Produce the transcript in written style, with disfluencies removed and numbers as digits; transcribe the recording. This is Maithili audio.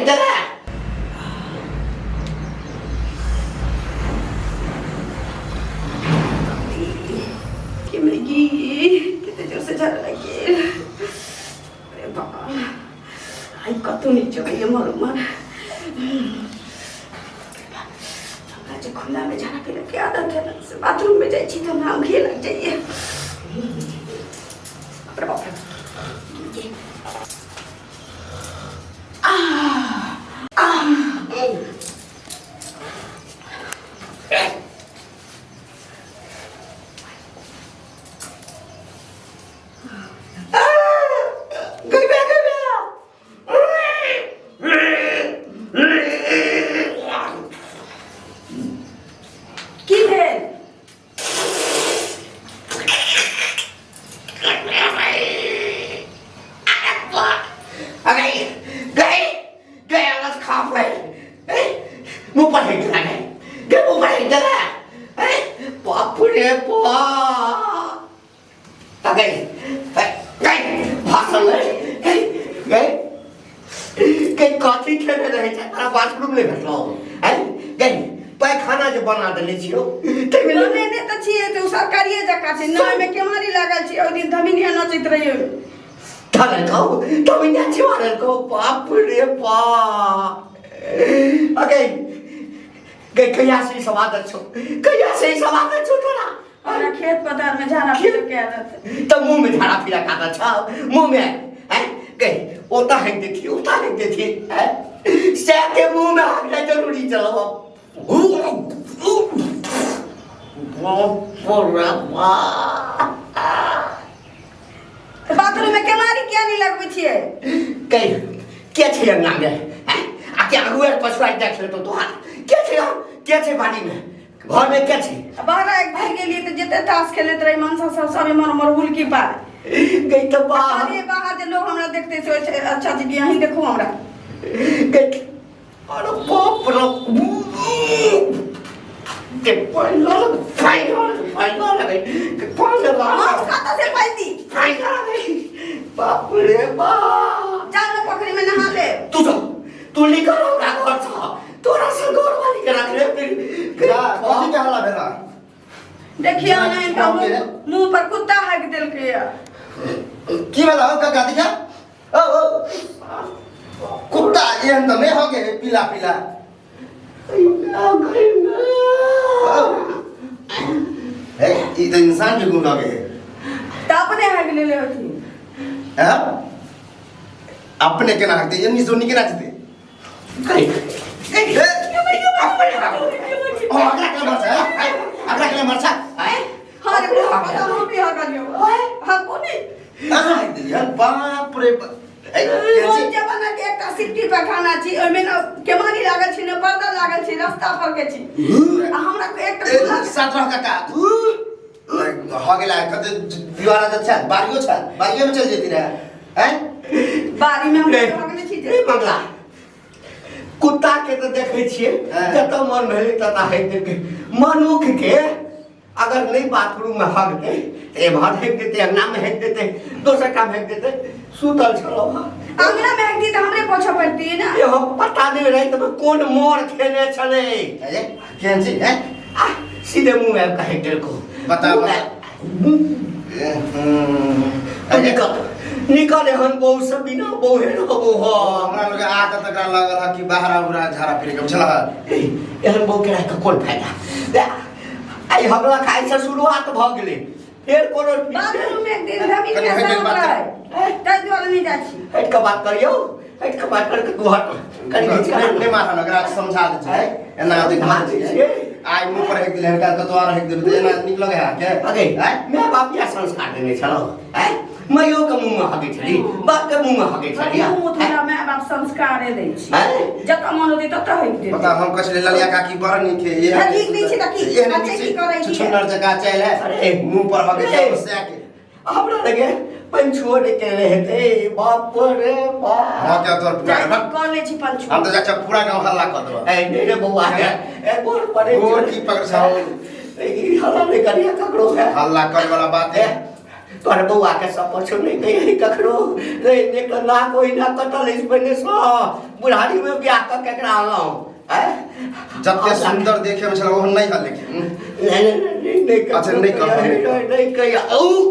पर हेतै। कि मैगी कते जोर से झाड़ा लागि गेल। अरे बाबा, आइ कतौ नहि जेबै एम्हर उम्हर। हमरा जे खुलामे झाड़ा पीलाके आदत है ने, से बाथरूममे जाइ छी तऽ हमरा औंघिए लागि जाइए। बाप रे बाप रे। की भेल? अरे गए गए आवाज खाप रहे मुंह पर हिट लगे गए, मुंह पर हिट लगा। अरे बाप रे बाप, गए गए भाषण ले गए गए गए। कथी खेने रहै छै तोरा? बाथरूम नहि भेटलौ? हैं गए, पैखाना जे बना देने छियौ ताहिमे नहि। बनेने तऽ छियै तऽ ओ सरकारिए जकाँ छै ने, ओहिमे केमारी लागल छै। ओहि दिन धमिनिया नचैत रहियै ओहिमे। धरलकौ धमिनिया छिमारलकौ। बाप रे बाप, अगे गए, कहिया से ई सब आदत छौ? कहिया से ई सब आदत छौ तोरा? हमरा खेत पथार में झाड़ा फूक के आदत है। तऽ मुँह में झाड़ा फिरा के आदत छौ मुँह में? हैं गई, ओता हक देखी, ओता हक देखी हैं, सै के मुँह में हकना जरूरी चलो। बाप रे बाप। तऽ बाथरूम में केमारी किया नहि लगबै छियै? गई, के छै अंगना में हैं? आ के आगू आर पछुआ देख लेतो तोहार? के छै हौ? के छै बाड़ी में, घर में के छै? आ बाहर एक दिन गेलियै तऽ जते ताश खेलैत रही मनसा सब, सब एम्हर ओम्हर हुलकी पार। गई तऽ बाहर। कहलियै बाहर जे लोग हमरा देखते से होइ छै, अच्छा दीदी अहीं देखू हमरा। गई, अरे बाप रे, के पानि पानि पानि पानि। माछ कतऽ से पैती? पानि, बाप रे बाप। जाल ने पोखरि में नहा ले। तू जो तू निकल हमरा घर से, तोरा से घर वाली के रख ले फिर। जा, कथी के हल्ला भेला? देखियौ ने, इनका मुंह मुंह पर कुत्ता हाकि देलकै या। की भेला हौ काका? देखा ओ ओ कुत्ता एहन तऽ नहि हो गे, पीला पीला। ओ हे, ई तऽ इंसान के गुण हो गे। तऽ अपने हाकि लेले होथिन। हैं, अपने केना हकते? एन्नी सोनी केना जेतै? गई। ए, ओ अगला के मरছা है, अगला के मरछा। हाँ रे, पता हम भी हकलियौ। हाँ, कोनी कहाँ हक देलियै? बाप रे बाप। ए, कोन केहन छी? जमाना के एकटा सिट्टी पैखाना छी, ओहिमे ने केमारी लागल छी ने पर्दा लागल छी, रास्ता पर के छी आ हमरा एकटा ए, खुला साथ रह काका। हो गेला कते दीवारा तऽ छै, बारियो छै, बारियो में चल जेती रहे हैं। बारी में हम नहीं। भगने छी जे ए मंगला, कुत्ता के तऽ देखै छियै जतऽ मन भेलै ततऽ हकि देलकै। मनुख के अगर नहि बाथरूम में हक दे तऽ एम्हर हकि देतै, अंगना में हकि देतै, दोसर काम हकि देतै। सुतल छलहुँ हँ। अंगना में हकती तऽ हमरे पोछऽ पड़ती ने। एहो पता नहि राति में कोन मोर खेने छलै। अरे केहन छी हैं? आ सीधे मुँह में आबि कऽ हकि देलकौ। बताउ, मुँह में- ए, हम्म। तो निकल निकल, एहन बहू से बिना बहू रहबो हो। हमरा लोग आदत एकरा लगल है कि बाहर उरा झाड़ा फिरे के बुझल है। एहन बहू के राखि कऽ कोन फायदा? आइ हमला खाइ से शुरुआत भऽ गेलै, फेर कोनो बाथरूम में एक दिन धमी कनि के हटि सांप बात रहै, ताहि दुआरे नहि जाइ छी। हटि कऽ बात करियौ, हटि कऽ बात करके तू हट, कनि घीच कऽ। नहीं नहीं मारन, एकरा समझा दे छै एना देख। समझा दै छियै। आइ मुंह पर हेक दिले, काल कतौ आर हेक देबै तऽ एना नीक लगे है के? अगे आँय? माय बाप इएह संस्कार देने छलौ? आँय, माइयो के मुँह में हगै छली, बाप के मुँह में हगै छली। मुँह तोरा माय बाप संस्कारे दै छै। आँय? जतऽ मन होतै ततऽ हकि देतै। पता हम कहै छलियै ललिया काकी बड़ नीक है। हँ, नीक नहि छै तऽ की? एहन अच्छा, नीक की करै छै छी? छुछुन्नर जकाँ चलि है। अरे। मुंह पर हगै छै अरे। सएह के। हमरा लगे पंछुओ नहि केने हेतै। बाप रे बाप। हँ, क्या तोर पूरा जाइ छी, कऽ लै छी पंचू। हम तऽ जाइ छी, पूरा गाँव हल्ला कऽ देबऽ। ए नहि रे बौआ, ए गोर पड़े। गोर की पकड़ छौ? ई हल्ला नहि करिया ककरो है। हल्ला करे वाला बात है। तोहर बौआ के सब पछो नहि कहियै ककरो रे। एक तऽ नाक ओहिना कटल अछि पहिने सँ, बुढ़ारी मे बियाह कऽ केकरा अनलहुँ आँय? जते सुन्दर देखे में छल, ओहन नहीं है लेकिन। नहीं नहीं नहीं नहीं। अच्छा, नहीं कहब, नहीं। नहीं, नहीं कहिया। औ।